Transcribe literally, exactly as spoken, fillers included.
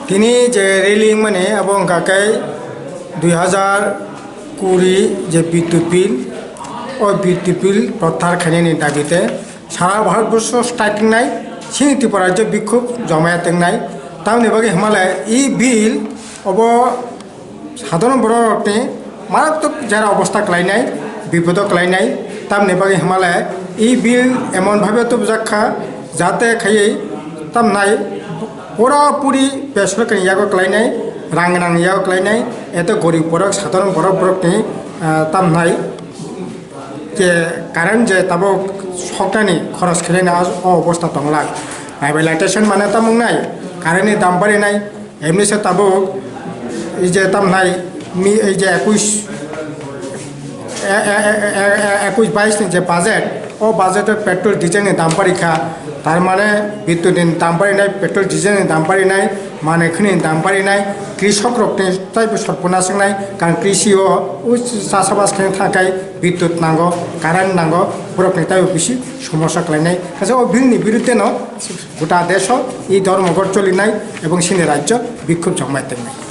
Tini je rally wngmani abo wngkha khe dui hazar kuri je Bidyut Bill, o Bidyut Bill protyahar khainani dagite sara Bharatborsho strike wngnai, chini Tripura rajyo bikhub jomaya tongnai. Tamoni bagwi hwnmale e bill obo sadharon borok rokni maratwk jera obostha khlainai, bipodo khlainai. Tamoni bagwi hwnmale e bill emon bhabe tubujak kha, jate khaiwi tamnai pura puri besorkari yago khlainai, rang rang yago khlainai, eto gorib borok, sadharon borok, borokni, ah, tamnai je current je tabuk soknani khoros khlaina o obostha tonglai. Rehabilitation mane tamo wngnai, current ni dam barinai, emni se tabuk ei je tamnai mi ei je ekush, e, e, e, e, e, ekush bais ni je budget, o budget o petrol diesel ni dam barikha, tar mane bidyut ni dam barinai, petrol diesel ni dam barinai, manwi khwnwi ni dam barinai, krisok rok ni taibo sorpona swngnai, karon krisi o u chasabas khe thakai bidyut nango, current nango, borok ni taibo bisi somosa khlainai. Kaisa o bill ni birudde no gota desh o e dhormoghat cholinai ebong chini rajyo bikhub jomai tongnai.